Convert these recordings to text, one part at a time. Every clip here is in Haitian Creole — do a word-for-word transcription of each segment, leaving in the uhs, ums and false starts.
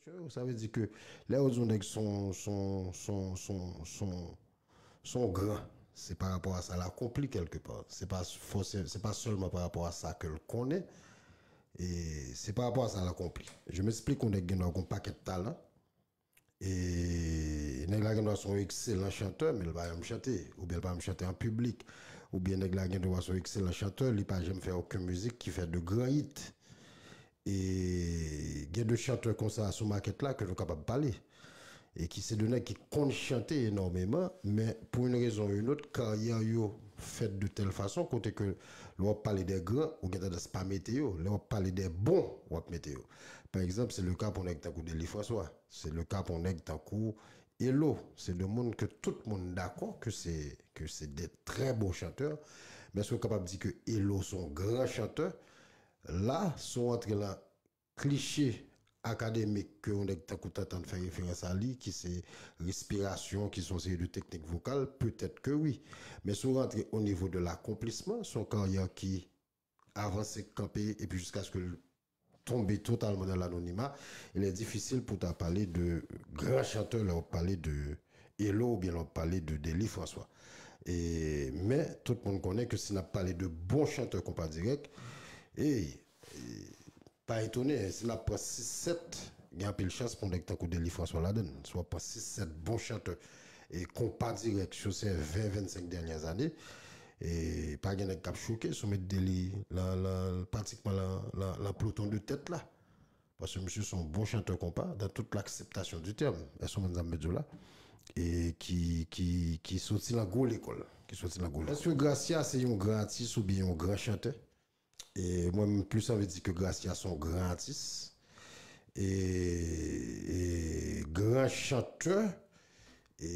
Sa vle di ke lè yo di yon nèg son, son, son, son, son, son gran, se pa rapò a sa l akonpli kèlkepa. Se pa fòse, se pa sèlman pa rapò a sa ke l konnen, e se pa rapò a sa l akonpli. Je m'explique, yon nèg gen dwa gen yon pakèt talan, e nèg la gen dwa se yon ekselan chantè, men l pa janm chante, oubyen l pa janm chante an piblik, oubyen nèg la gen dwa se yon ekselan chantè, li pa janm fè okenn mizik ki fè de gran hit. E gen de chantè konsa sou makèt la ke nou kapab pale. E ki se de nèg ki konn chante enòmeman, men pou yon rezon ou yon lòt, karyè yo fèt de tèl fason, kote ke lè w ap pale de gran, ou gen tandans pa mete yo. Lè w ap pale de bon, w ap mete yo. Pa egzanp, se le ka pou nèg tankou Delly François. Se le ka pou nèg tankou Elo. Se de moun ke tout moun dakò ke se, ke se de trè bon chantè. Men si w kapab di ke Elo se yon gran chantè, la, si w antre nan klise akademik ke yon nèg tankou Tantan fè referans a li, ki se respirasyon, ki se yon seri de teknik vokal, petèt ke wi. Men si w rantre o nivo de lakonplisman, se yon karyè ki avanse, kanpe, epi jiskaske l tonbe totalman nan lanonima, il est difficile pou ta pale de gran chantè lè w ap pale de Elo oubyen lè w ap pale de Delly François. E, men, tout moun konnen ke si n ap pale de bon chantè konpa dirèk, e, e, pa etone, si n ap pran sis sèt, gen anpil chans pou nèg tankou Delly François ladann. Si w ap pran sis sèt bon chantè e konpa dirèk sou se ven, vennsenk dènyè ane, e pa gen nèg k ap choke si w met Delly lan, lan, pratikman lan, lan, lan ploton de tèt la. Paske misye se yon bon chantè konpa, dans toute l'acceptation du terme. Èske w konprann sa m vle di w la? E ki, ki, ki soti nan gwo lekòl. Ki soti nan gwo lekòl. Èske Gracia se yon gran atis oubyen yon gran chantè? E mwen, m plis anvi di ke Gracia se yon gran atis. E, e gran chantè. E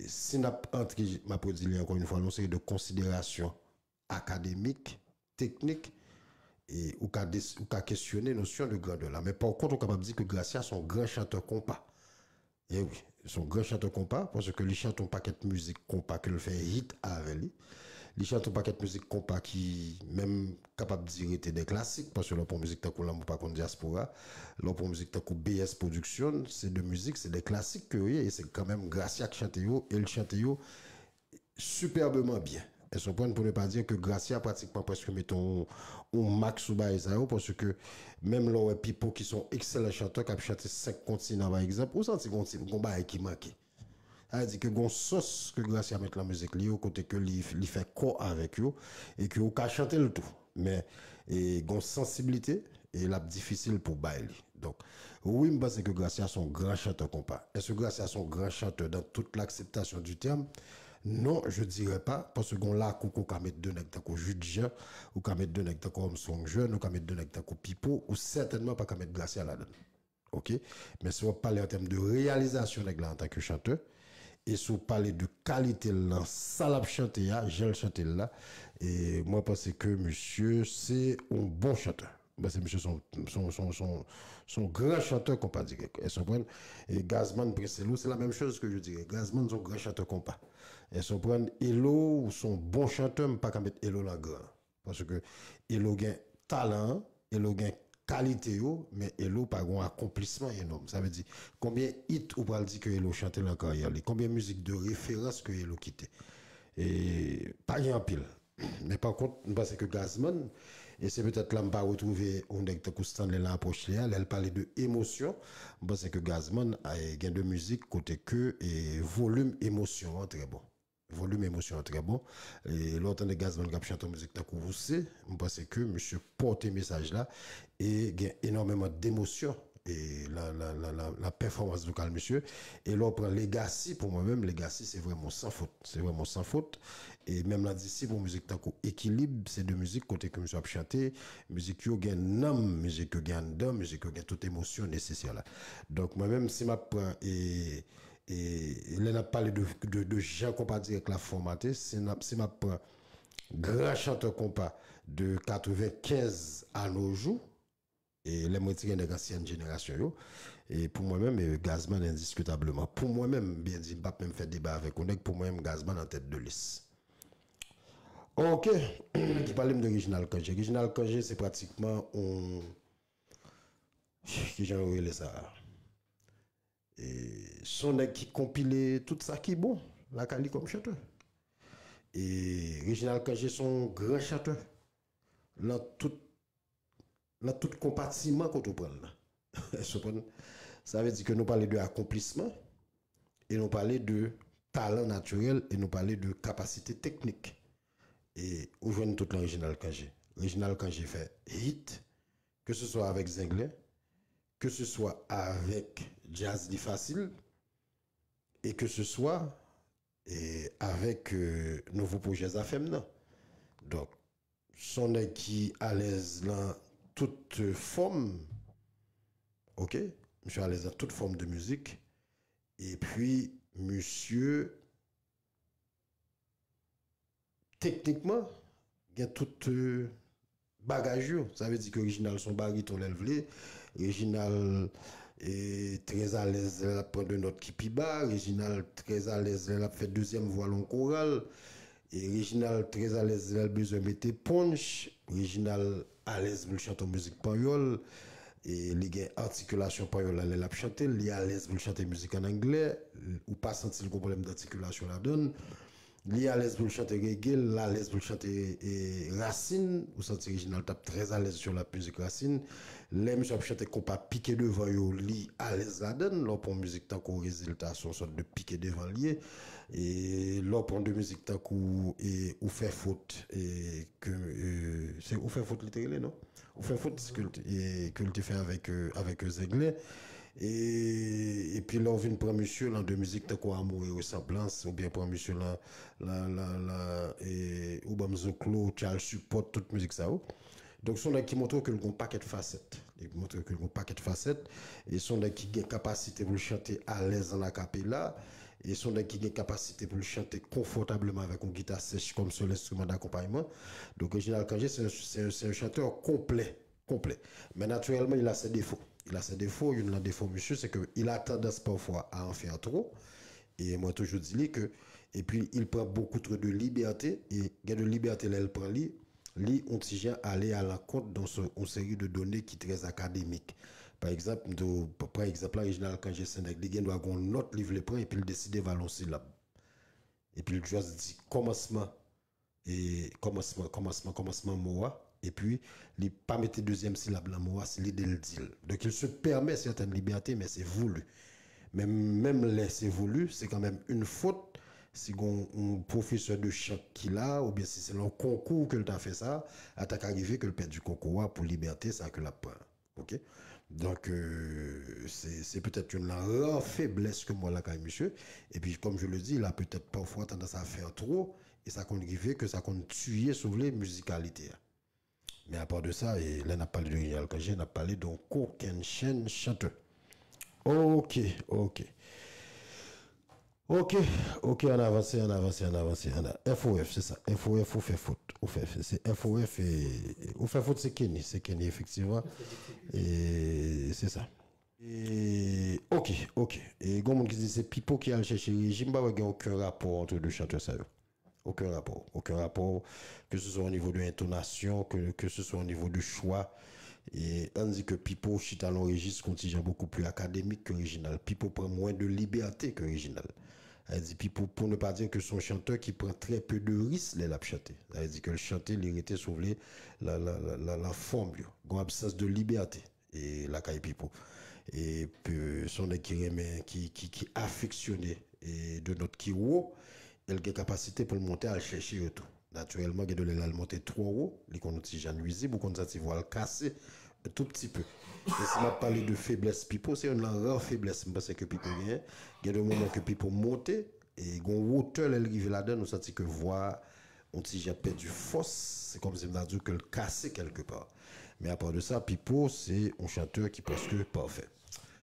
si n ap antre, m ap redi li ankò yon fwa, nan yon seri de konsiderasyon akademik, teknik, e ou ka, ou ka kesyone nosyon de grandè la. Men pa kont, ou kapab di ke Gracia se yon gran chantè konpa. E wi, se yon gran chantè konpa, paske li chante yon pakèt mizik konpa ke l fè hit avè li. Li chante yon pakèt mizik konpa ki menm kapab di rete de klasik, paske lè w pran mizik tankou Lanmou pa konn dyaspora, lè w pran mizik tankou B S Production, se de mizik, se de klasik ke yo ye, e se kanmenm Gracia k chante yo, e l chante yo superbement bien. Èske w konprann? Pou ne pa di ke Gracia pratikman prèske mete yon, yon mak sou bagay sa yo, paske menm lè w wè Pipo ki se yon ekselan chantè k ap chante senk kontinan pa egzanp, ou santi gon ti, gon bagay ki manke. Sa vle di ke gon sòs ke Gracia met lan mizik li yo, kote ke li, li fè kò avèk yo, e ke ou ka chante l tou. Men, e gon sansiblite, e l ap difisil pou bay li. Donk, wi, m panse ke Gracia se yon gran chantè konpa. Èske Gracia se yon gran chantè dans toute l'acceptation du terme? Non, je dirais pas, paske gon lakou ke w ka met de nèg tankou Jude Jean, ou ka met de nèg tankou Armstrong Jeune, ou ka met de nèg tankou Pipo, ou sètènman pa ka met Gracia ladann. Oke? Men si w ap pale an tèm de reyalizasyon nèg la antanke chantè, e si w pale de kalite l lan sa l ap chante a, jan l chante l la, e mwen panse ke misye se yon bon chantè. Mwen panse misye se yon, se yon, se yon, se yon, se yon gran chantè konpa dirèk. Èske w konprann? E Gazman Prince Elou, se la menm choz ke je dirais. Gazman se yon gran chantè konpa. Èske w konprann? Elo, se yon bon chantè, m pa ka met Elo lan gran. Paske Elo gen talan an, Elo gen kalite yo, men Elo pa gen yon akonplisman enòm. Sa vle di, konbyen hit ou pral di ke Elo chante lan karyè li? Konbyen mizik de referans ke Elo kite? E pa gen anpil. Men pa kont, m panse ke Gazman, e se petèt la m pa retwouve yon nèg tankou Stanley lan apwòch li a, lè l pale de emosyon, m panse ke Gazman, eh, gen de mizik kote ke, eh, volim emosyon an trè bon. Volim emosyon an trè bon. E lè w tande Gazman k ap chante yon mizik tankou Ou se, m panse ke misye pòte mesaj la e gen enòmeman demosyon e lan, lan, lan, lan, lan pèfòmans vokal misye. E lè w pran Legacy, pou mwen menm, Legacy se vrèman yon san fot. Se vrèman yon san fot. E menm lan Disip, yon mizik tankou Ekilib, se de mizik kote ke misye ap chante. Mizik yo gen nanm, mizik yo gen anndan, mizik yo gen tout emosyon nesesè la. Donk, mwen menm, si m ap pran e E lè n ap pale de, de, de jan konpa dirèk la fòmate, si n ap, si m ap pran gran chantè konpa de katrevenkenz a no jou, e lè m retire nèg ansyen jenerasyon yo, e pou mwen menm, e Gazman endiskitableman. Pou mwen menm, byen di, m p ap menm fè deba avèk yon nèg, pou mwen menm, Gazman an tèt de lis. Oke, ki pale m de Reginald Cangé. Reginald Cangé, se pratikman yon, kijan yo rele sa? E se yon nèg ki konpile tout sa ki bon lakay li kòm chantè. E Reginald Cangé se yon gran chantè nan tout, nan tout konpatiman kote w pran l nan. Èske w konprann? Sa vle di ke nou pale de akonplisman, e nou pale de talan natirèl, e nou pale de kapasite teknik. E ou jwenn tout lan Reginald Cangé. Reginald Cangé fè hit, ke se swa avèk Zenglen, ke se swa avèk Djaz Li Fasil, e ke se swa e avèk euh, nouvo pwojè Zafèm nan. Donk, se yon nèg ki alèz lan tout euh, fòm. Ok? Misye alèz lan tout fòm de mizik. Epi, misye, teknikman, gen tout euh, bagaj yo. Sa vle di ke Reginald se yon bariton lè l vle. Reginald e, trè alèz lè l ap pran de nòt ki pi ba. Reginald trè alèz lè l ap fè dezyèm vwa lan yon koral. E Reginald trè alèz lè l bezwen mete punch. Reginald alèz pou l chante yon mizik panyòl. E li gen atikilasyon panyòl la lè l ap chante. Li alèz pou l chante mizik ann anglè. Ou pa santi l gon pwoblèm d'atikilasyon ladan l. Li alèz pou l chante reggae, l alèz pou l chante e, rasin. Ou santi Reginald t ap trè alèz sou la mizik rasin. Lè misye ap chante konpa pike devan yo, li alèz ladan l. Lè w pran mizik tankou Rezilta, se yon sòt de pike devan l ye. E lè w pran de mizik tankou e, Ou fè fot, e, ke, e, se Ou fè fot li te rele, non? Ou fè fot ke l te, e, ke l te fè avèk, e, avèk Zenglen. E, epi lè w vin pran misye lan de mizik tankou Amour et Ressemblance, oubyen pran misye lan, lan, lan, lan, e, Ou ban m zoklo, Tchal Sipòt, tout mizik sa yo. Donk, se yon nèg ki montre ke l gon pakèt fasèt. Li montre ke l gon pakèt fasèt. E se yon nèg ki gen kapasite pou l chante alèz an akapela. E se yon nèg ki gen kapasite pou l chante konfòtableman avèk yon gita sèch kòm sèl enstriman dakonpayman. Donk, Reginald Cangé, se yon, se yon, se yon chantè konplè. Konplè. Men natirèlman, il a ses défauts. Il a ses défauts. Youn nan defo misye, se ke il a tendance parfois à en faire trop. E mwen toujou di li ke, epi il prend beaucoup trop de liberté, e gen de libète lè l pran li, li yon ti jan ale a lankont de yon seri de done ki trè akademik. Pa egzanp, m di w, pran egzanp la, Reginald Cangé se yon nèg, li gen dwa gen yon nòt li vle pran, epi l deside vale yon silab. Epi l just di kòmansman e kòmansman, kòmansman, kòmansman mo a, epi li pa mete dezyèm silab lan mo a, se lide l di l. Donk, il se permet certaines libertés, mais c'est voulu. Men menm lè se voulu, se kanmenm yon fot si gon yon pwofesè de chan ki la, oubyen si se yon konkou ke l ta fè sa, a ta ka rive ke l pèdi konkou a pou libète sa ke l ap pran. Ok? Donk, euh, se, se petèt youn nan ra feblès ke m wè lakay misye. Epi, comme je le dis, il a peut-être parfois tendance à faire trop, e sa konn rive ke sa konn tiye, si w vle, mizikalite a. Men apa de sa, e lè n ap pale de Reginald Cangé, n ap pale de yon kokennchenn chantè. Ok, ok. Ok, ok, ann avanse, ann avanse, ann avanse, ann a-, F O F, se sa. F O F, Ou fè fot. Ou fè, se F O F, e, Ou fè fot, se Kenny, se Kenny, efektivman. E, se sa. E, ok, ok. E, gon moun ki di se Pipo ki al chèche Reji, m pa wè gen okenn rapò ant de chantè sa yo. Okenn rapò. Okenn rapò, ke se swa o nivo de entonasyon, ke, ke se swa o nivo de chwa. E ann di ke Pipo chita lan yon rejis ki yon ti jan bokou pli akademik ke Reginald. Pipo pran mwen de libète ke Reginald. Sa vle di Pipo, pou ne pa di ke se yon chantè ki pran trè pe de risk lè l ap chante. Sa vle di ke l chante, li rete, si w vle, lan, lan, lan, lan, lan fòm yo. Gon absans de libète e lakay Pipo. E pe, se yon nèg ki renmen, ki, ki, ki afeksyone e de nòt ki wo, e l gen kapasite pou l monte al chèche yo tou. Natirèlman, gen de lè l al monte twò wo, li konn yon ti jan nwizib, ou konn santi vwa l kase, tou pti pe. E si m ap pale de feblès Pipo, se youn nan ra feblès m panse ke Pipo genyen. Gen de moman ke Pipo monte, e gon wotè lè l rive ladan, ou santi ke vwa a yon ti jan pèdi fòs, se kòmsi m ta di w ke l kase kèlkepa. Men apa de sa, Pipo se yon chantè ki prèske pafè.